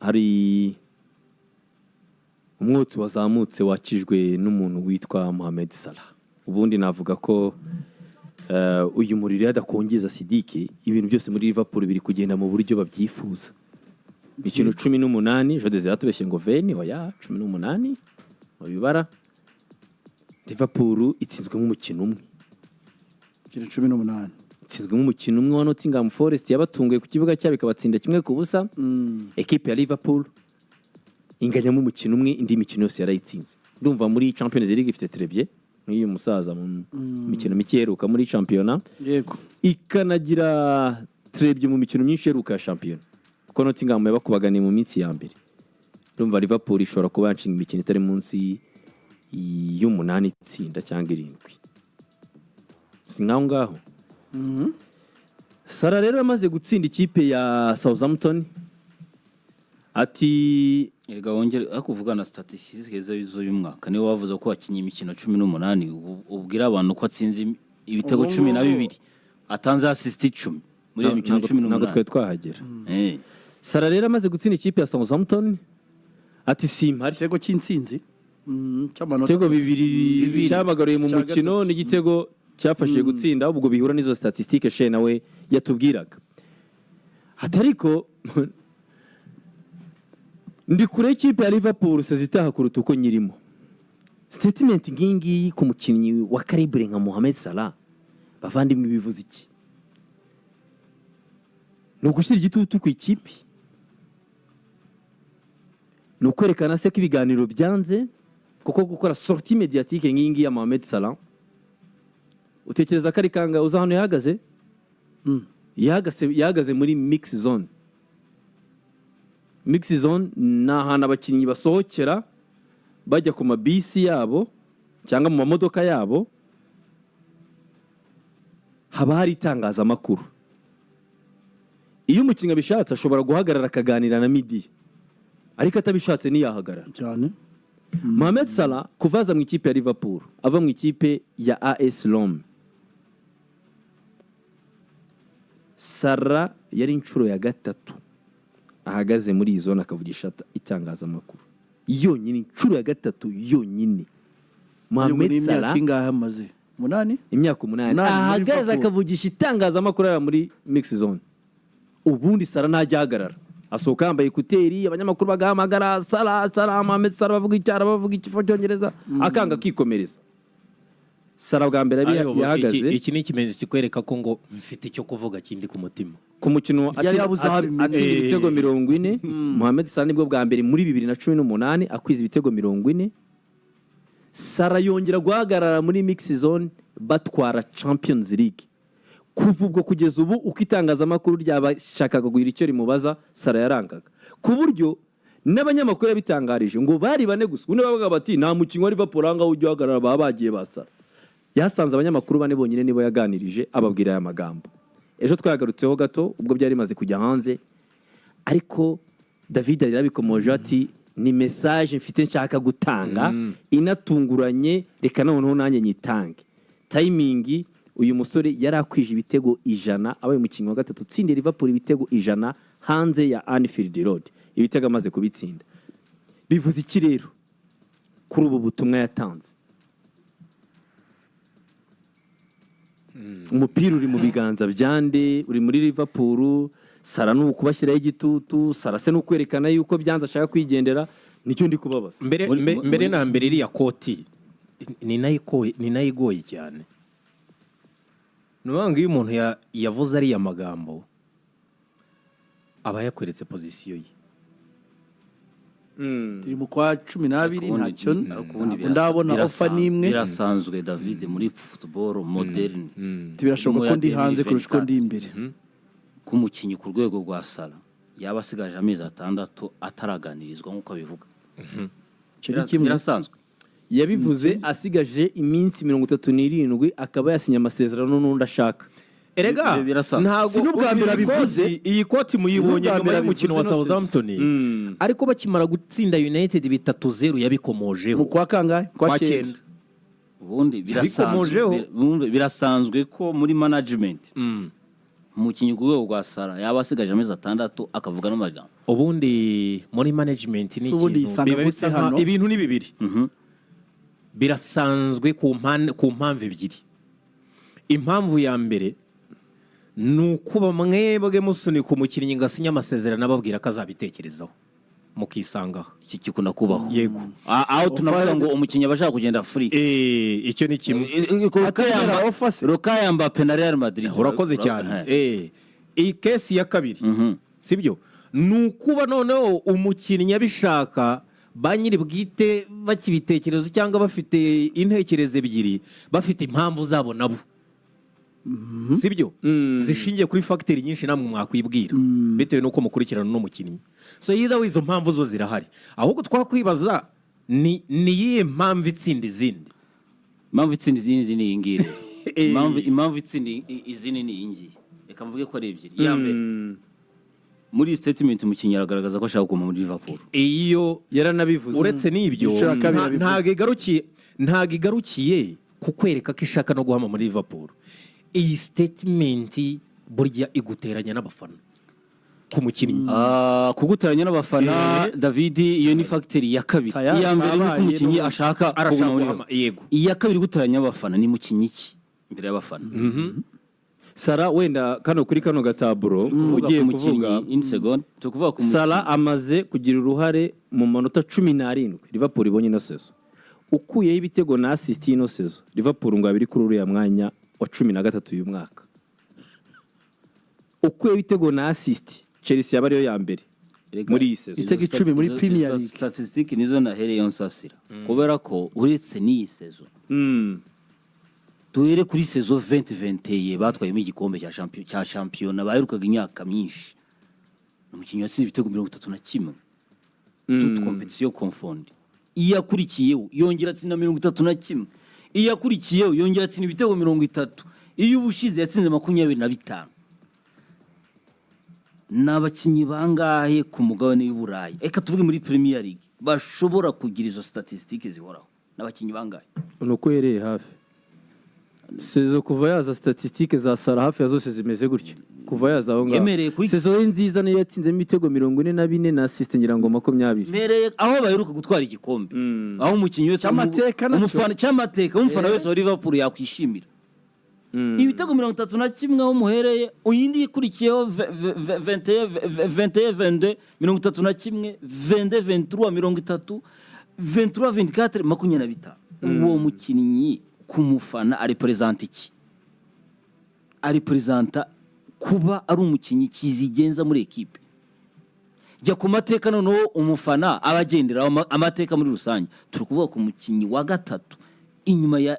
Hari umwotsi wazamutse wakijwe n'umuntu witwa Mohamed Salah. Ubundi navuga ko uyu muriro yadakongeza Sidike, ibintu byose muri Liverpool biri kugenda mu buryo babyifuza. Imikino 18, Jodeze yatubeshye ngo 20, oya, 18 mu bibara. Liverpool itsinzwe nk'umukino umwe. Imikino 18. Itsinzwe nk'umukino umwe wa Nottingham Forest yabatunguye ku kibuga cyabo ikabatsinda 1-0. Ekipe ya Liverpool inganyamo umukino umwe, indi mikino yose yarayitsinze. Ndumva muri Champions League ifite triplé nk'uyu musaza mu mikino mike iheruka muri shampiyona, ikanagira triplé mu mikino myinshi iheruka ya shampiyona, kuko Nottingham yabakubaganiye mu minsi ya mbere. Ndumva Liverpool ishobora kuba yanshinga imikino itari munsi y'umunani itsinda cyangwa irindwi, si nkaho ngaho. Salah rero yamaze gutsinda ikipe ya Southampton, ati Erega wongere ariko uvuga na statistiques z'uyu mwaka. Niwe wavuze ko wakinnye imikino 18, ubwira abantu ko atsinze ibitego Ubu 12, ngubu. atanze assist 10 muri iyo mikino Ntabwo cumi ntabwo n'umunani twari twahagera. Salah rero amaze gutsinda ikipe ya Southampton, ati simpari. Igitego cy'intsinzi cy'amanota Ibitego 3. bibiri Bibiri. cyabagaruye mu Cya mukino gatatu. n'igitego cyafashije gutsinda, ubwo bihura n'izo statistique she nawe yatubwiraga. Ati ariko ndi kure y'ikipe ya Liverpool saison itaha kuruta uko nyirimo. Statement ngiyi ngiyi ku mukinnyi wa calibre nka Mohamed Salah, bavandimwe, bivuze iki? Ni ugushyira igitutu ku ikipe? Ni ukwerekana se ko ibiganiro byanze? Kuko gukora sortie médiatique nk'iyi ngiyi ya Mohamed Salah, utekereza ko ari kanga uza hano yahagaze? Yahagaze muri mix zone. Mix zone ni ahantu abakinnyi basohokera bajya ku mabisi yabo cyangwa mu mamodoka yabo, haba hari itangazamakuru. Iyo umukinnyi abishatse ashobora guhagarara akaganira na media, ariko atabishatse ntiyahagarara. Cyane. Mohamed Salah kuva aza mu ikipe ya Liverpool ava mu ikipe ya AS Rome, Salah yari inshuro ya gatatu ahagaze muri iyi zone akavugisha itangazamakuru yonyine, inshuro ya gatatu yonyine Mohamed Ni imyaka Salah. ingahe amaze? Umunani. Imyaka 8 8 muri ahagaze Liverpool. akavugisha itangazamakuru ari muri mix zone. Ubundi Salah ntajya ahagarara, asohoka yambaye écouteurs, abanyamakuru bagahamagara Salah, Salah, Mohamed Salah, bavuga icyara, bavuga ikifo cyongereza, akanga akikomereza. Salah bwa mbere Ariko yahagaze iki ni ikimenyetso kikwereka ko ngo mfite icyo kuvuga kindi ku mutima. Ku mukino Yari yabuze aho abimenya. atsinda ibitego 40, Mohamed Salah nibwo bwa mbere muri 2018 akwiza ibitego 40. Salah yongera guhagarara muri mix zone batwara Champions League. Kuva ubwo kugeza ubu, uko itangazamakuru ryabashakaga kugira icyo rimubaza, Salah yarangaga, ku buryo n'abanyamakuru yabitangarije ngo bari bane gusa. Ubundi bavuga bati nta mukinnyi wa Liverpool aha ngaha ujya uhagarara, baba bagiye ba Salah. Yasanze abanyamakuru bane bonyine nibo yaganirije, ababwira aya magambo. Ejo twayagarutseho gato ubwo byari bimaze kujya hanze, ariko David yari yabikomoje ati ni message mfite nshaka gutanga inatunguranye, reka noneho nanjye nyitange. Timing, uyu musore yari akwije ibitego 100, abaye umukinnyi wa gatatu utsindiye Liverpool ibitego 100 hanze ya Anfield Road. Ibitego amaze kubitsinda, bivuze iki rero kuri ubu butumwa yatanze? Umupira uri mu biganza byande? Uri muri Liverpool. Salah ni ukubashyiraho igitutu? Salah se ni ukwerekana yuko byanze ashaka kwigendera? Nicyo ndi kubabaza. Mbere mbere na mbere, iriya quote ni nayo igoye cyane. Ni ukuvuga ngo iyo umuntu yavuze ariya magambo, aba yakweretse position ye. Turi mu kwa 12, Ubundi- ntacyo ariko ubundi ntabwo ndabona offer n'imwe. Birasanzwe, David, muri football moderne. Birashoboka ko ndi hanze kurusha uko ndi imbere. Ko umukinnyi ku rwego rwa Salah yaba asigaje amezi 6 ataraganirizwa nk'uko abivuga. Icyo ni kimwe. Birasanzwe. Yabivuze asigaje iminsi 37 akaba yasinye amasezerano n'undi ashaka. Erega Ibyo birasanzwe. ntabwo Si n'ubwa mbere iyi abivuze. Iyi quote muyibonye Si n'ubwa nyuma mbere y'umukino wa abivuze ino Southampton, ariko bakimara gutsinda United 3-0 yabikomojeho. Mu kwa kangahe? Kwa Kwa cyenda. cyenda. Ubundi birasanzwe. Yabikomojeho. Ubundi birasanzwe ko muri management Umukinnyi ku rwego rwa Salah yaba asigaje amezi 6 akavuga n'amagambo. Ubundi muri management ni Si ubundi ikintu yisanga biba gute bisa hano? Ibintu ni bibiri birasanzwe ku mpamvu ebyiri. Impamvu ya mbere ni ukuba mwebwe musunika umukinnyi ngo asinye amasezerano, ababwira ko azabitekerezaho, mukisangaho. Iki gikunda kubaho. Yego. Aho tunavuga ngo umukinnyi aba ashaka kugenda free. Icyo ni kimwe. Atemera offer se? Roka Mbappe na Real Madrid. Urakoze cyane. Iyi case ya kabiri, sibyo, ni ukuba noneho umukinnyi abishaka, ba nyiri bwite bakibitekerezo cyangwa bafite intekerezo ebyiri, bafite impamvu zabo nabo, sibyo, zishingiye kuri facteur nyinshi namwe mwakwibwira bitewe n'uko mukurikirana uno mukinnyi. So either way, izo mpamvu zo zirahari. Ahubwo twakwibaza ni iyihe mpamvu itsinda izindi? Impamvu itsinda izindi ni iyi ngiyi rero. Impamvu itsinda izindi ni iyi ngiyi. Reka mvuge ko ari ebyiri. Iya mbere, muri iyi statement umukinnyi aragaragaza ko ashaka kuguma muri Liverpool. Iyo Yaranabivuze. Uretse n'ibyo, Inshuro ya kabiri abivuze. Ntabwo igarukiye kukwereka ko ishaka no guhama muri Liverpool. Iyi statement burya iguteranya n'abafana ku mukinnyi. Kuguteranya n'abafana, David, iyo ni facteur ya kabiri. Tayari Iya mbere ni uko kabaye umukinnyi n'ubu. ashaka Arashaka kuguma muri guhama, Liverpool. yego. Iya kabiri, guteranya n'abafana, ni mukinnyi ki imbere y'abafana? Salah, wenda kano kuri kano gataburo Kuvuga ugiye ku mukinnyi kuvuga, in second, turi kuvuga ku mukinnyi. Salah amaze kugira uruhare mu manota 17 Liverpool ibonye ino saison. Ukuyeho ibitego na assist y'ino saison, Liverpool ngo abiri kuri uriya mwanya wa 13 uyu mwaka. Ukuyeho ibitego na assist, Chelsea yaba ariyo ya mbere Erega, muri iyi saison. Ibitego 10 muri izo- Premier izo League. Statistique nizo nahereyeho nsasira, kubera ko uretse n'iyi saison, duhere kuri saison 2021 batwayemo igikombe cya shampiyona baherukaga imyaka myinshi, umukinnyi watsinze ibitego 31, toutes compétitions confondues. Iyo akurikiyeho yongera atsinda 31. Iyo akurikiyeho yongera atsinda ibitego 30. Iyo ubushize yatsinze 25. Ni abakinnyi bangahe ku mugabane w'i Burayi, reka tuvuge muri Premier League, bashobora kugira izo statistiques zihoraho? Ni abakinnyi bangahe? Ni uko uhereye hafi saison, kuva yaza, statistiques za Salah hafi ya zose zimeze gutyo kuva yaza aho ngaho. Yemereye kuri- Saison ye nziza niyo yatsinzemo ibitego 44 na assist ngira ngo 20. Mpereye aho baheruka gutwara igikombe, aho umukinnyi wese Cy'amateka nacyo. umufana cy'amateka, umufana wese wa Liverpool yakwishimira ibitego 31 aho muhereye. Iyindi ikurikiyeho, 21 22, 31, 22 23, 30, 23 24, 25. Uwo mukinnyi ku mufana areperezanta iki? Areperezanta kuba ari umukinnyi kizigenza muri ekipe. Jya ku mateka noneho, umufana aba agenderaho amateka muri rusange. Turi kuvuga ku mukinnyi wa gatatu inyuma ya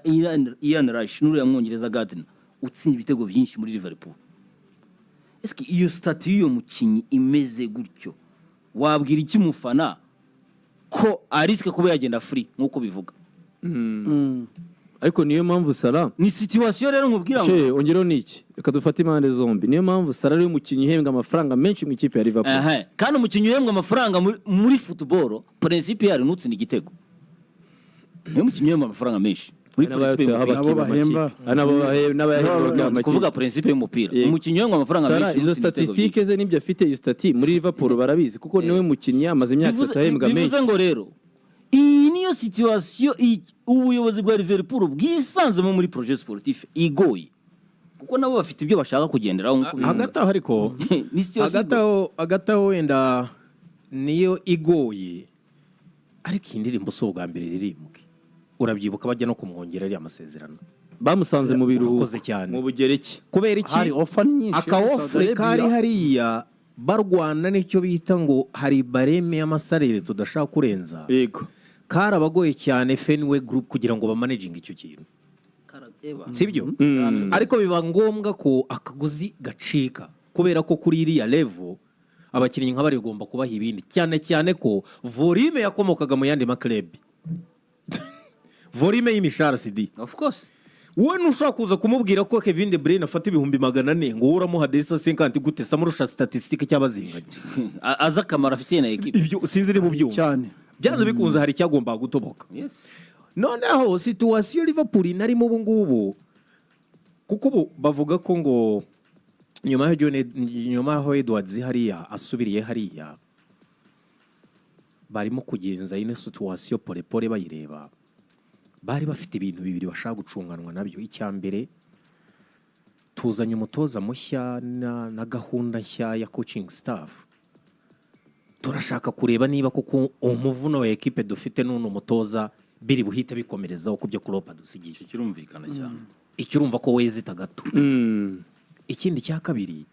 Ian Rush n'uriya mwongereza Gardner utsinda ibitego byinshi muri Liverpool. Ese iyo statut y'uyo mukinnyi imeze gutyo, wabwira iki umufana ko arisque kuba yagenda free nk'uko bivuga? Ariko niyo mpamvu Salah Ni situation rero nkubwira ngo She, ongeraho n'iki, reka dufate impande zombi. Niyo mpamvu Salah ariwe mukinnyi uhembwa amafaranga menshi mu ikipe ya Liverpool. Aha. Kandi umukinnyi uhembwa amafaranga muri football, principe yayo nutsinda igitego. Niyo mukinnyi uhembwa amafaranga menshi muri Hari principe n'abayatoye y'umupira. Nabo bahemba. Hari n'abayahemba Ndi kuvuga principe y'umupira. Yego. Umukinnyi uhembwa amafaranga Salah, menshi izo nutsinda ibitego. statistique ze n'ibyo afite, iyo statut muri Liverpool barabizi, kuko niwe mukinnyi amaze imyaka 3 ahembwa menshi. Bivuze ngo rero iyi niyo situation ubuyobozi bwa Liverpool bwisanzemo muri projet sportif igoye, kuko nabo bafite ibyo bashaka kugenderaho nk'uko bivuga. Hagati aho ariko, Ni situation hagati aho, hagati aho wenda niyo igoye, ariko iyi ndirimbo si ubwa mbere iririmbwe. Urabyibuka bajya no kumwongera ariya masezerano. Bamusanze mu biruhuko. Urakoze cyane. Mu Bugereki. Kubera iki? Hari offer nyinshi. Aka offre kari hariya, barwana n'icyo bita ngo hari barème y'ama salaire tudashaka kurenza. Karabagoye cyane Fenway Group kugira ngo bamanaginge icyo kintu, sibyo? Ariko biba ngombwa ko akagozi gacika, kubera ko kuri iriya level abakinnyi nka bari ugomba kubaha ibindi, cyane cyane ko volume yakomokaga mu yandi ma club, volume y'imishahara sidi. Of course. Wowe ntushobora kuza kumubwira ko Kevin De Bruyne afata 400,000 ngo wowe uramuha 250 gute se, amurusha statistique cyangwa zinganye? Azi akamaro afitiye na ekipe. Ibyo sinzi niba ubyumva. Cyane. Byanze bikunze hari icyagombaga gutoboka. Noneho situation Liverpool inarimo ubu ngubu, kuko ubu bavuga ko ngo Nyuma y'aho Edwards hariya asubiriye hariya, barimo kugenza ino situation pole pole bayireba. Bari bafite ibintu bibiri bashaka gucunganwa nabyo. Icya mbere, tuzanye umutoza mushya na gahunda nshya ya coaching staff. Turashaka kureba niba koko umuvuno wa ekipe dufite n'uno mutoza biri buhite bikomerezaho ku byo Klopp adusigiye. Icyo kirumvikana cyane. Icyo urumva ko wezita gato. Ikindi cya kabiri,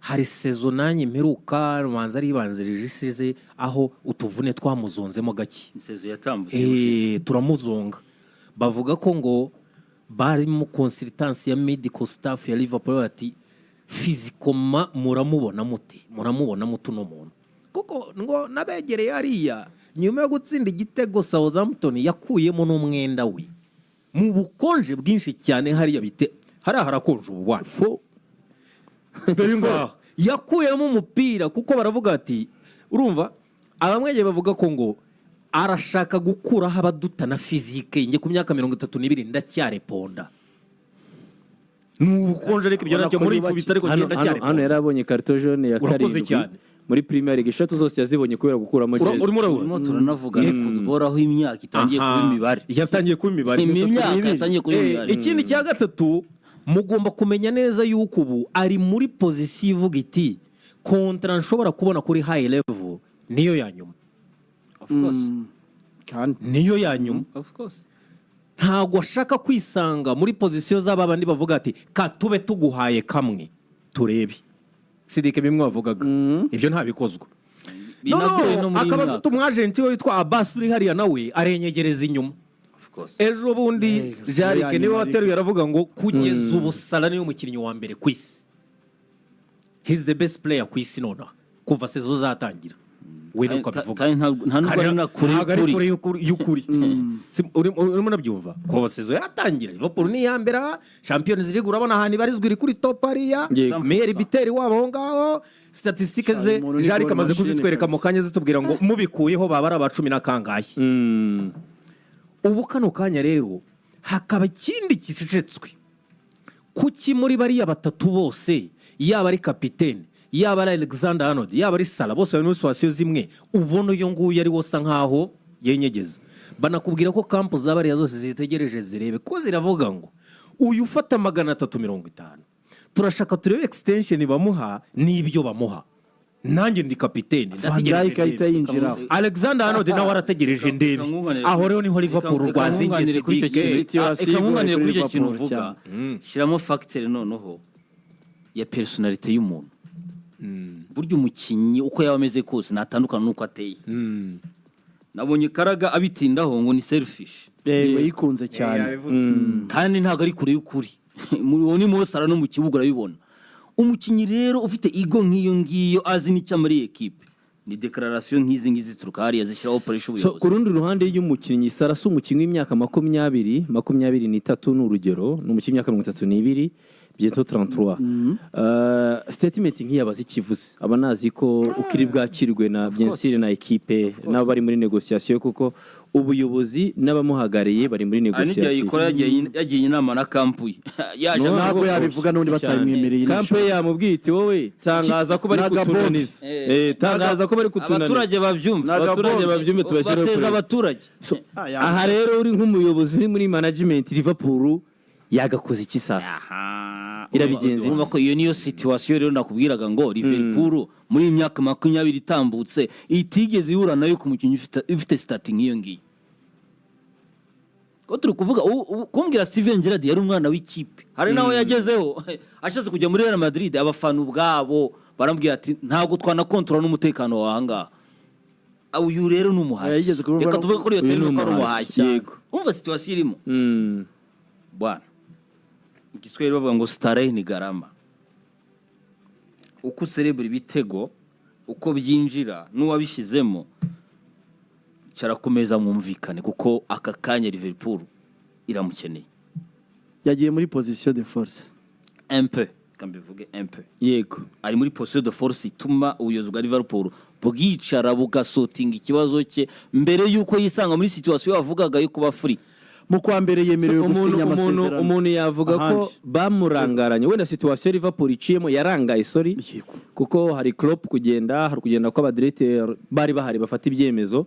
hari saison nanjye mperuka rubanza ribanzirije isize, aho utuvune twamuzonzemo gake. Saison yatambutse ubushize. Turamuzonga. Bavuga ko ngo bari mu consultance ya medical staff ya Liverpool, bati: "Physiquement muramubona mute? Muramubona mute uno muntu?" Kuko ngo n'abegereye hariya, nyuma yo gutsinda igitego Southampton, yakuyemo n'umwenda we mu bukonje bwinshi cyane hariya. Bite hariya? Harakonje ubu bwana. Fo. Dore ngaha yakuyemo umupira, kuko baravuga ati, urumva abamwegeye bavuga ko ngo arashaka gukuraho abaduta na physique. Njye ku myaka 32 ndacyareponda, ni ubukonje, ariko ibyo Ubona nacyo ko muri yubakiye. mfubitse, ariko Hano, njye hano, hano ndacyareponda. yari abonye carton jaune ya Urakoze karindwi cyane. muri Premier League. Eshatu zose yazibonye kubera gukuramo jezi. Urimo urabona. Turimo turanavuga na football, aho imyaka itangiye kuba imibare. Yatangiye kuba imibare. Imyaka yatangiye kuba imibare. Ikindi cya gatatu, mugomba kumenya neza yuko ubu ari muri position ivuga iti: "Contrat nshobora kubona kuri high level niyo ya nyuma." Of course. Kandi Niyo ya nyuma. Of course. Ntabwo ashaka kwisanga muri position z'aba bandi bavuga ati: "Ka tube tuguhaye kamwe turebe." Sidike, bimwe wavugaga ibyo ntabikozwa. Binagoye no Noneho muri iyi akaba myaka. afite umwagent we witwa Abbas uri hariya, nawe arenyegereza inyuma. Of course. Ejo bundi Jarike ya niwe nyuma. wateruye aravuga ngo kugeza ubu Salah niwe mukinnyi wa mbere ku isi, he's the best player ku isi nonaha kuva saison zatangira. We nuko abivuga. Kandi nta nubwo ari na kure Ntabwo ari y'ukuri. kure y'ukuri. Urimo unabyumva, kuva saison yatangira Liverpool ni iya mbere. Champions League urabona ahantu ibarizwa, iri kuri top hariya. Yego. Meilleur buteur wabo aho ngaho, statistiques ze Umuntu ni Jarike goal amaze machine kuzitwereka mu kabisa. kanya, zitubwira ngo mubikuyeho baba ari aba cumi na kangahe. Ubu kano kanya rero hakaba ikindi gicecetswe. Kuki muri bariya batatu bose, yaba ari kapitene, yaba ari Alexander Arnold, yaba ari Salah, bose bari muri situation zimwe, ubona uyu nguyu ari wose nkaho yenyegeza? Banakubwira ko camp za bariya zose zitegereje zirebe ko ziravuga ngo uyu ufata 350, turashaka turebe extension bamuha n'ibyo bamuha. Nanjye ndi kapitene, Van ndategereje Dijk ahita ndebe. yinjiraho. Alexander Arnold nawe arategereje ndebe. Aho rero niho Liverpool Reka rwazingiye. nkunganire kuri icyo Sidike. kintu. Situation Reka nkunganire igoye kuri icyo kuri kintu Liverpool uvuga. Shyiramo facteur noneho ya personnalité y'umuntu. Burya umukinnyi uko yaba ameze kose ntatandukana n'uko ateye. Nabonye Karaga abitindaho ngo ni selfish. Yego, yikunze cyane. Kandi ntabwo ari kure y'ukuri. Uwo ni Mo Salah, no mu kibuga urabibona. Umukinnyi rero ufite ego nk'iyo ngiyo, azi n'icyo amariye ekipe, ni déclaration nk'izi ngizi zituruka hariya zishyiraho pressure So, ku ubuyobozi. rundi ruhande y'umukinnyi Salah, si umukinnyi w'imyaka 20, 23 ni urugero, ni umukinnyi w'imyaka 32, bientôt 33. Statement nk'iyi aba azi ikivuze, aba anazi ko ukiri bwakirwe na bien sûr na ekipe nabo bari muri négociation, kuko ubuyobozi n'abamuhagarariye bari muri Hari n'igihe négociation. ayikora yagiye inama na camp ye yaje. No, Ntabwo yabivuga n'ubundi batayimwemereye. Camp yamubwiye iti: "Wowe tangaza ko bari N'agabombe. kutunaniza. Tangaza ko bari kutunaniza." Abaturage babyumva. Abaturage babyumve, tubashyireho bateza pressure. abaturage. So, aha rero uri nk'umuyobozi uri muri management, Liverpool yagakoze iki sasa? Irabigenza ite? Urumva ko iyo niyo situation rero nakubwiraga ngo Liverpool muri iyi myaka 20 itambutse itigeze ihura nayo ku mukinnyi ufite statut nk'iyo ngiyo. Ko turi kuvuga kumbwira Steven Gerrard yari umwana w'ikipe, hari naho yagezeho ashatse kujya muri Real Madrid, abafana ubwabo baramubwira ati: "Ntabwo twanakontorora n'umutekano wawe ahangaha." Uyu rero ni umuhashyi. Yigeze kuvuga Reka tuvuge ko iyo Uyu ni terme ko ari umuhashyi, umuhashyi. yego. Umva situation irimo. Bwana, mu Giswahili bavuga ngo starehe ni gharama. Uko userebura ibitego, uko byinjira n'uwabishyizemo, carakomeza mwumvikane, kuko aka kanya Liverpool iramukeneye. Yagiye muri position de force. Un peu, reka mbivuge un peu. Ari muri position de force ituma ubuyobozi bwa Liverpool bwicara bugasotinga ikibazo cye mbere y'uko yisanga muri situation yavugaga yo kuba free. Mu kwa mbere yemerewe umuntu gusinya umuntu amasezerano. Umuntu yavuga ko Ahandi. bamurangaranye, wenda situation Liverpool iciyemo yarangaye, sorry. Kuko hari Klopp kugenda, hari kugenda kw'abadirecteur bari bahari bafata ibyemezo.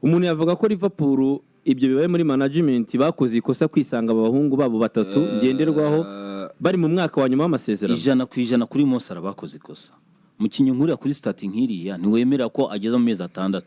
Umuntu yavuga ko Liverpool ibyo bibaye muri management bakoze ikosa kwisanga aba bahungu babo batatu ngenderwaho bari mu mwaka wa nyuma w'amasezerano. 100% kuri Mo Salah, bakoze ikosa. Umukinnyi nkuriya kuri statut nk'iriya ntiwemera ko ageza mu mezi 6.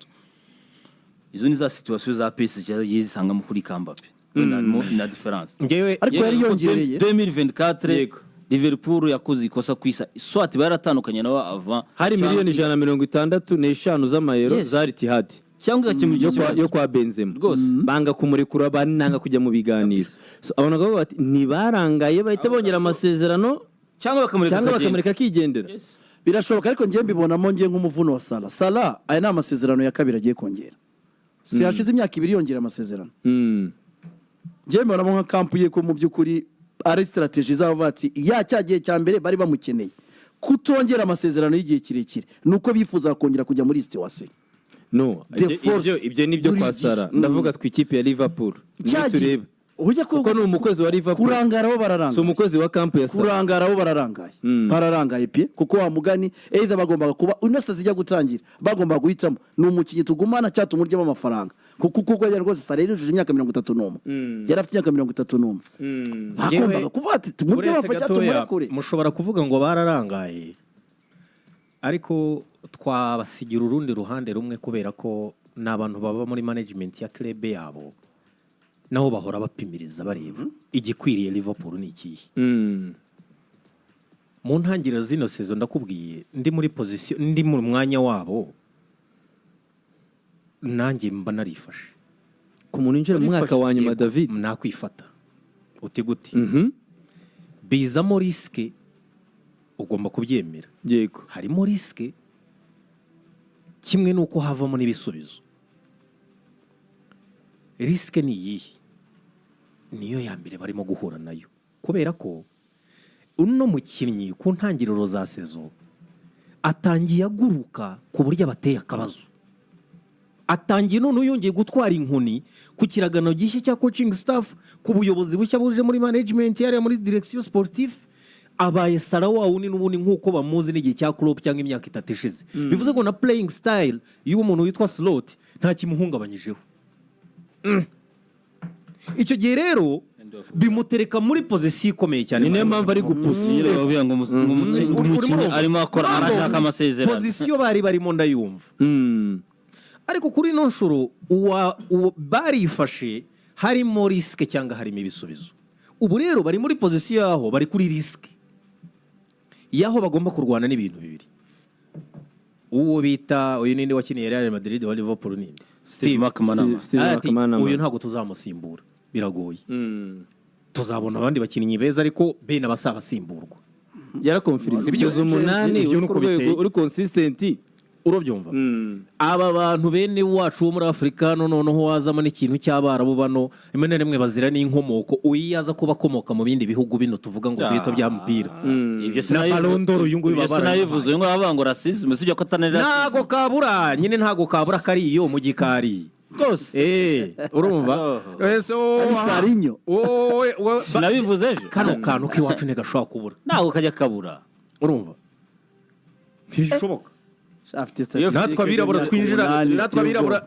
Izo ni za situation za PSG zagiye zisangamo kuri Mbappe, wenda harimo na différence. Ngewe Ariko yari yongereye. 2024 Yego. Liverpool yakoze ikosa kwisa swat baratandukanye nawe avant Hari miliyoni 165 z'amayero za Etihad cyangwa igakemura icyo yo kwa, kibazo. yo kwa Benzema. Rwose. Banga kumurekura, bananga kujya mu biganiro. So, abantu bakavuga bati ntibarangaye, bahita bongera amasezerano cyangwa bakamureka cyangwa akagenda. bakamureka akigendera. Yes. Birashoboka, ariko njye mbibonamo njye nk'umuvuno wa Salah. Salah aya ni amasezerano ya kabiri agiye kongera, si hashize imyaka 2 yongera amasezerano. Njye mbibonamo nka camp ye, ko mu by'ukuri ari stratégie zabo bati ya cya gihe cya mbere bari bamukeneye. Kutongera amasezerano y'igihe kirekire ni uko bifuza kongera kujya muri situation. No, The ibyo, force ibyo ni byo buri kwa gihe. Salah. Ndavuga twe ikipe ya Liverpool Cya niyo gihe tureba ujya kuko ni umukozi wa Liverpool, kurangara bo si bararangaye. umukozi wa camp ya Salah. Kurangara bo bararangaye, bararangaye pe, kuko wa mugani either bagombaga kuba ino zijya gutangira bagombaga guhitamo ni umukinnyi tugumana cyangwa tumuryemo amafaranga, kuko yari rwose Salah yujuje imyaka 31, yari afite imyaka 31, bagombaga kuvuga ati tumurye Uretse amafaranga cyangwa gatoya, tumurekure. Mushobora kuvuga ngo bararangaye, ariko twabasigira urundi ruhande rumwe, kubera ko ni abantu baba muri management ya club yabo, nabo bahora bapimiriza bareba igikwiriye Liverpool ni ikihe. Mu ntangiriro zino saison, ndakubwiye, ndi muri position, ndi mu mwanya wabo, nanjye mba narifashe. Ku muntu winjira mu mwaka wa nyuma? Yego, David. Nakwifata uti gute? Bizamo risque, ugomba kubyemera. Harimo risque kimwe n'uko havamo n'ibisubizo. Risque ni iyihe? Niyo ya mbere barimo guhura nayo, kubera ko uno mukinnyi ku ntangiriro za saison atangiye aguruka ku buryo abateye akabazo. Atangiye noneho yongeye gutwara inkoni ku kiragano gishya cya coaching staff, ku buyobozi bushya buje muri management yariya muri direction sportive. Abaye Salah wa wundi n'ubundi nk'uko bamuzi n'igihe cya Klopp cyangwa imyaka 3 ishize. Bivuze ngo na playing style y'uwo muntu witwa Slot nta kimuhungabanyijeho. Icyo gihe rero bimutereka muri position ikomeye cyane. Ni nayo mpamvu ari gupusa. Nyine bavuga ngo ngo umukinnyi arimo akora, arashaka amasezerano. Position bari barimo ndayumva, ariko kuri ino nshuro barifashe, harimo risque cyangwa harimo ibisubizo. Ubu rero bari muri position yaho bari kuri risque y'aho bagomba kurwana n'ibintu bibiri. Uwo bita uyu ninde wakiniye Real Madrid wa Liverpool, ninde? Steve McManaman. Steve Ati, McManaman. uyu ntabwo tuzamusimbura, biragoye. Tuzabona abandi bakinnyi beza, ariko bene abasabasimburwa. Yarakonfirise. Sibyo? Saison 8 Ibyo uri nuko ku rwego biteye. uri consistent. Urabyumva, aba bantu bene wacu bo muri Afurika hano, noneho wazamo n'ikintu cy'Abarabu bano, rimwe na rimwe bazira n'inkomoko. Uyu yaza kuba akomoka mu bindi bihugu bino tuvuga ngo duhita bya mupira Ibyo na Ballon d'Or uyu nguyu ibyo baba sinabivuze. Uyu nguyu bavuga ngo racisme, sibyo ko atari ntago racisme. Kabura nyine, ntago kabura kariyo mu gikari Rwose. Urumva ese wowe Ari Sarinho. Sinabivuze ejo. Kano kantu k'iwacu ntigashobora kubura. Ntabwo kajya kabura. Urumva, ntibishoboka. Afite statistique Natwe abirabura y'imyaka twinjira 8,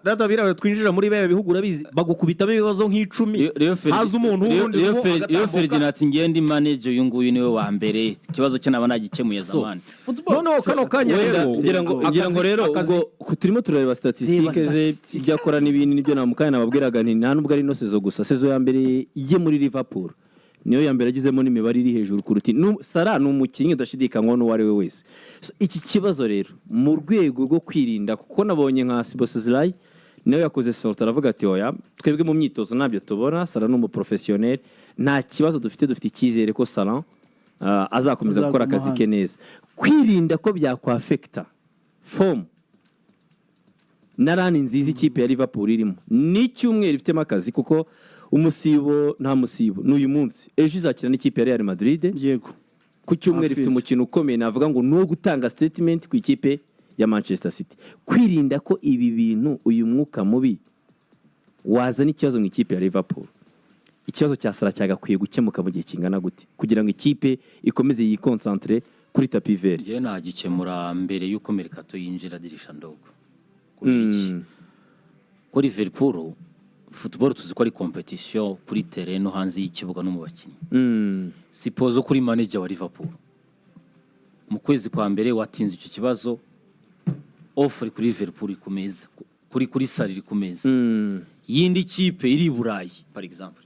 natwe abirabura twinjira muri bya bihugu, urabizi, bagukubitamo ibibazo nk'icumi, haza umuntu wundi Rio uwo agatambuka. Ferdinand ati ngende manager, uyu nguyu niwe wa mbere, ikibazo cye naba nagikemuye So, zamani. noneho kano kanya Wenda rero ngira ngo rero ubwo turimo turareba statistique Reba ze, statistique. ibyo akora n'ibindi, nibyo namukanya nababwiraga nti nta nubwo ari ino saison gusa. Saison ya mbere ye muri Liverpool niyo ya mbere agizemo n'imibare iri hejuru kuruta Salah ni umukinnyi udashidikanywaho n'uwo ari we wese. So, iki kibazo rero mu rwego rwo kwirinda, kuko nabonye nka Szoboszlai nawe yakoze sortie, aravuga ati oya, twebwe mu myitozo ntabyo tubona, Salah ni umuprofessionnel, nta kibazo dufite, dufite icyizere ko Salah azakomeza gukora Azaguma akazi hano. ke neza. Kwirinda ko byakwafekita forme na run nziza ikipe ya Liverpool irimo, ni icyumweru ifitemo akazi, kuko umusibo nta musibo ni uyu munsi, ejo izakina n'ikipe ya Real Madrid. Ku cyumweru ifite Hafiz. umukino ukomeye, navuga ngo ni uwo gutanga statement ku ikipe ya Manchester City. Kwirinda ko ibi bintu, uyu mwuka mubi wazana ikibazo mu ikipe ya Liverpool. Ikibazo cya Salah cyagakwiye gukemuka mu gihe kingana gute kugira ngo ikipe ikomeze yiconcentre kuri tapis vert? Njyewe nagikemura mbere y'uko mercato yinjira, dirisha ndogo. Kubera iki? Ko Liverpool football tuzi ko ari competition kuri terrain no hanze y'ikibuga no mu bakinnyi. Suppose kuri manager wa Liverpool, mu kwezi kwa mbere watinze icyo kibazo, offer kuri Liverpool iri ku meza, kuri Salah iri ku meza, yindi kipe iri i Burayi par exemple,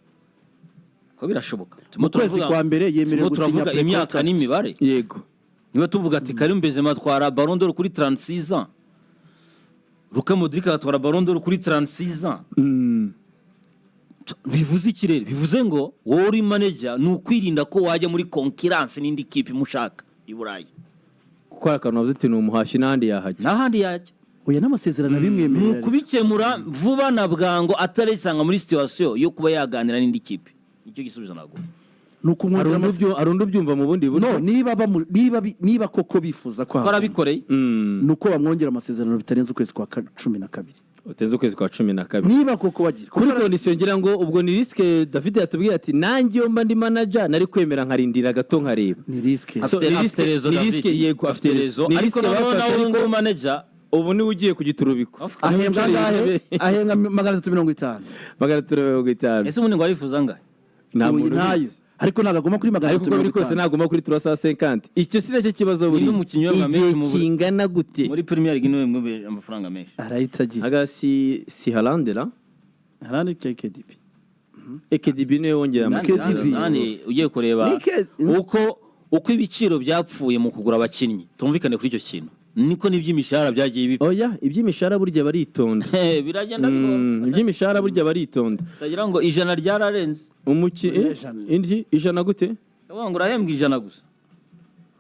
ko birashoboka. Mu kwezi kwa mbere yemerewe Turimo gusinya turavuga imyaka pre-contract. n'imibare. Niba tuvuga ati Karim Benzema atwara Ballon d'Or kuri 36 ans, Luka Modric agatwara Ballon d'Or kuri 36 ans, bivuze iki rero? Bivuze ngo wowe uri manager ni ukwirinda ko wajya muri concurrence n'indi kipe imushaka i Burayi. Kuko hari akantu wavuze uti ni umuhashyi, n'ahandi yahajya. N'ahandi yajya. Oya, n'amasezerano Ni abimwemerera. ukubikemura vuba na bwangu, atarisanga muri situation yo kuba yaganira n'indi kipe. Nicyo gisubizo naguha. Ni Hari ukumwongera undi hari undi ubyumva mu bundi buryo. No niba koko bifuza ko ko arabikoreye. Ni uko bamwongera amasezerano bitarenze ukwezi kwa 12. Utenze ukwezi kwa 12. Niba koko bagira Kuri condition, ngira ngo ubwo ni risque. David yatubwiye ati nanjye iyo mba ndi manager nari kwemera nkarindira gato nkareba. Ni risque. So, ni Afite raison, ni David. risque, yego, afite raison. Ni Ariko risque noneho bafashe, nawe ariko ngubu manager ubu niwe ugiye ku giturubiko. Ahembwa angahe? Ahembwa 350. 350. Ese ubundi ngo arifuza angahe? Nta Uyu muntu nayo ubizi. Ariko ntabwo aguma kuri magana Ariko atatu uko biri mirongo kose itanu. naguma kuri 350, icyo si nacyo kibazo. Buri Ninde umukinnyi w'amafaranga igihe menshi kingana gute? Muri Premier League niwe mwe amafaranga menshi. Arahita agira Aga si Haaland la? Haaland cyangwa KDB? KDB niwe wongera amasezerano. KDB. Nani ugiye kureba Ni uko ibiciro byapfuye mu kugura abakinnyi, tumvikane kuri icyo kintu, niko n'iby'imishahara byagiye bipfa. Oya, iby'imishahara burya baritonda. Biragenda bigora. Iby'imishahara burya baritonda. Utagira ngo ijana ryararenze. Oya, ijana. Indi ijana gute? Uvuga ngo urahembwa ijana gusa.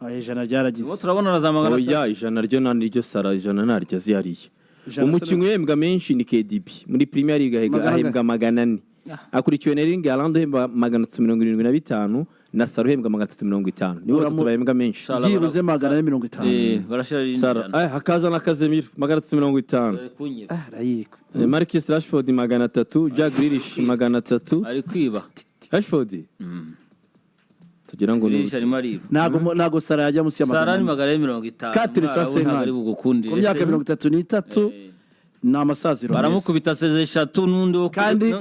Aya ijana ryaragize. Ubu turabona na za magana Oya, atatu. ijana ryo nta niryo Salah, ijana ntaryo azi hariya. Ijana. Umukinnyi uhembwa menshi ni KDB muri Premier League, Magana ahembwa 400, akurikiwe na Erling Haaland uhembwa 375 na Salah uhembwa 350. Nibo batatu bahembwa menshi. Salah. Byibuze 450. Barashira irindi Salah jana. Hakaza na Casemiro 350. Ari kunyiba. Ah, arayikwa. Marcus Rashford 300, Jack Grealish 300. Ari kwiba. Rashford tugira ngo ni Grealish arimo ariba. Ntabwo Salah yajya munsi ya Salah ni 400. 450. Quatre Mwarabu cent ntabwo ari bugukundire Ku myaka se. 33 ni amasaziro meza. Baramukubita seze eshatu n'undi wo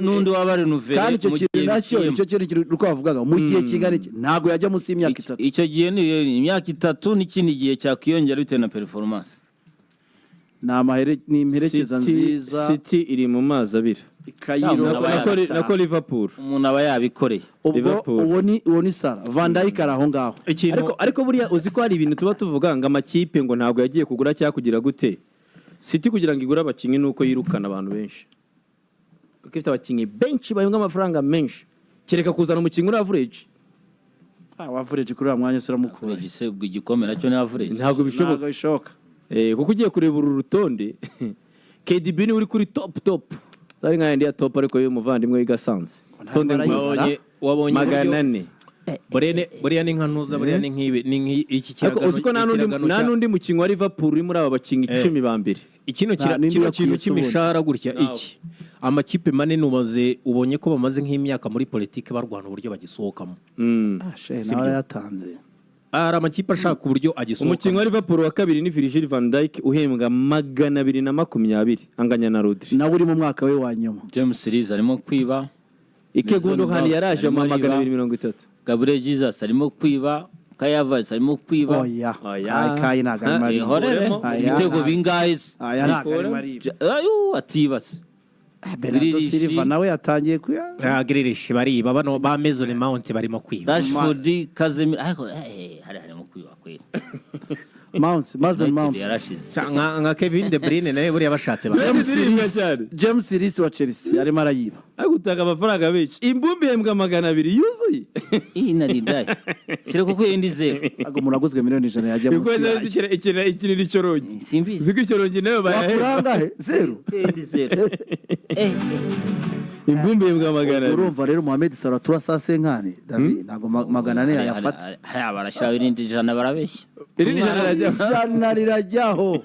n'undi waba renouvelé. Kandi icyo Mu kintu gihe nacyo biciyemo. icyo kintu uko bavugaga mu gihe kingana iki, ntabwo yajya munsi y'imyaka 3. Icyo gihe ni imyaka 3 n'ikindi gihe cyakwiyongera bitewe na performance. Ni imperekeza nziza. City iri mu mazi abira. Kayiro. Cyangwa Nako Liverpool. Umuntu aba yabikoreye. Ubwo Liverpool. uwo ni Salah. Van Dijk ari aho ngaho. Ikintu Ariko buriya uzi ko hari ibintu tuba tuvuga ngo amakipe ngo ntabwo yagiye kugura cyangwa kugira gute. City kugira ngo igure abakinnyi nuko yirukana abantu benshi, kuko ifite abakinnyi benshi bahembwa amafaranga menshi, kereka kuzana umukinnyi uri average. Ah, wavureje kuri uriya mwanya se uramukura? Average se, ubwo igikombe nacyo ni average? Ntabwo bishoboka. Ntabwo bishoboka. Kuko ugiye kureba uru rutonde, KDB niwe uri kuri top top, zari nka yandi ya top, ariko y'umuvandimwe w'igasanze Tonde Ntabwo ngo wabonye magana uburyo- ane. Buriya ni nka ntuza, buriya ni nk'ibi, ni nk'iki Ariko kiragano. uzi ko nta n'undi Ikiragano nta n'undi mukinnyi wa Liverpool uri muri aba bakinnyi 10 ba mbere. Kino N'indi kino yakwiye kintu se cy'imishahara gutya, iki amakipe manini umaze ubonye ko bamaze nk'imyaka muri politiki barwana uburyo bagisohokamo. Ah, she nawe yatanze. Hari amakipe ashaka uburyo agisohokamo. Umukinnyi wa Liverpool wa kabiri ni Virgil van Dijk uhembwa 220, anganya na Rodri. Nawe uri mu mwaka we wa nyuma. James Reece arimo kwiba. Ike Mason Gundogan Mount yaraje arimo ama ariba. 230. Gabriel Jesus arimo kwiba, Kai Havertz arimo kwiba. Oya. Oya. Kai Kai ntabwo arimo ariba. Ihorere. Aya, Ibitego bingahe se? Aya ntabwo arimo ariba. Ayu atibase. Ah, Bernardo Grealish. Silva nawe yatangiye kuya Ah, Grealish bariba, bano ba Mason Mount barimo kwiba. Rashford, Casemiro, ariko hari harimo kwiba kweli. Mount, Mason United Mount. yarashize. Nka Kevin De Bruyne nawe buriya bashatse James Ziribwa Reece cyane. James Reece wa Chelsea arimo arayiba. Ariko utanga amafaranga menshi, imbumbi ihembwa 200 yuzuye. Iyi nari ndaye shyira kuko iyindi zero. Ntabwo umuntu aguzwe miliyoni 100 yajya munsi yayo. Ikinira icyorongi. Simbizi. Uzi ko icyorongi nayo bayahemba? Wakurangahe zero? Iyindi zero. Imbumbi ihembwa 200. Urumva rero Mohamed Salah 350, David, ntabwo 400 yayafata. Hariya barashyiraho irindi jana, barabeshya. Irindi 100 rirajyaho. 100 rirajyaho.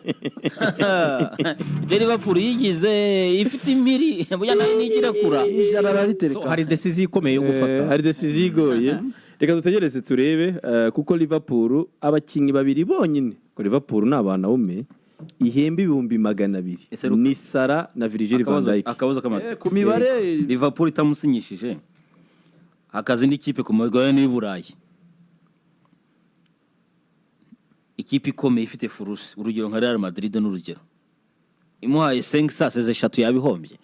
Ibyo Liverpool yigize ifite impiri, burya nayo ntigira kura. 100 So, araritereka. hari décision ikomeye yo gufata. Hari décision igoye, reka dutegereze turebe, kuko Liverpool abakinnyi babiri bonyine ko Liverpool ni abana ume ihemba 200,000 Ese Luka- ni Salah na Virgil van Dijk. Akabazo k'amatsiko. Ku mibare. Liverpool itamusinyishije, hakaza indi kipe ku mugabane w'i Burayi, ikipe ikomeye ifite furusi, urugero nka Real Madrid n'urugero, imuhaye 500 eshatu, yabihombye?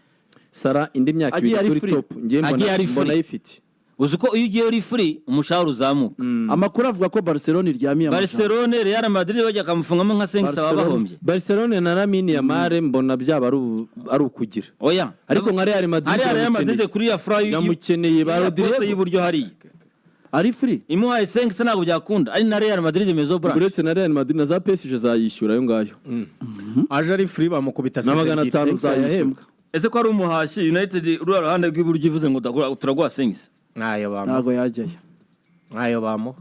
Salah indi myaka Agiye 2 ari kuri free. top, njye Agiye mbona ari free. mbona ayifite. Uzi ko iyo ugiye uri free umushahara uzamuka? Amakuru avuga ko Barcelona iryamiye amajana. Barcelone, Real Madrid bajya bakamufungamo nka 500, baba Barcelone. bahombye. Barcelone na Lamine Yamal mbona byaba ari ukugira. Oya. Ariko nka Real Madrid Ari Real iramukeneye. Madrid kuri ya fra Iramukeneye, ba ya Rodrigo. poste y'iburyo hariya. Ari free. Imuhaye 500 ntabwo byakunda, ari na Real Madrid mezo branch. Uretse na Real Madrid, na za PSG zayishyura ayo ngayo. Aje ari free bamukubita Na 500 zayishyura. Yahembwa. Ese ko ari umuhashyi, United uriya ruhande rw'iburyo ivuze ngo turaguha 500? Ntayo bamuha. Ntabwo yajyayo. Ntayo bamuha.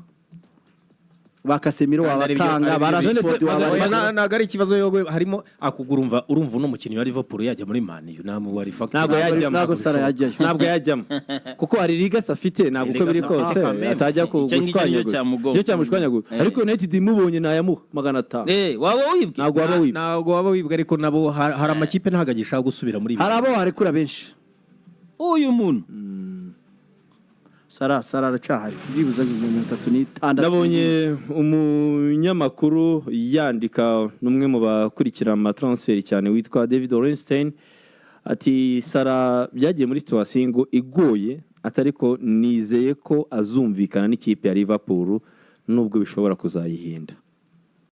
Ba Casemiro Kandi wabatanga, ba none se Rashford Oya, wabareka. ntabwo ari ikibazo yo harimo akugura, urumva uno mukinnyi wa Liverpool yajya muri Man U nta wari factor. Ntabwo yajyamo. Ntabwo Salah yajyayo. Ntabwo yajyamo kuko hari legacy afite, ntabwo uko biri Legacy kose afite kameme. atajya Icyo ngicyo nicyo gushwanyaguza. cyamugonga. Nicyo cyamushwanyaguza. Ariko United imubonye nayamuha 500. Waba wibwe. Ntabwo waba wibwe. Ntabwo waba wibwe, ariko nabo hari amakipe ntabwo agishaka gusubira muri ibi. Hari abo warekura benshi. Uyu muntu. Salah, Salah aracyahari byibuze 36. Nabonye umunyamakuru yandika, n'umwe mu bakurikira amatransfer cyane witwa David Ornstein, ati Salah byagiye muri situation ngo igoye, atari ko nizeye ko azumvikana n'ikipe ya Liverpool nubwo bishobora kuzayihinda.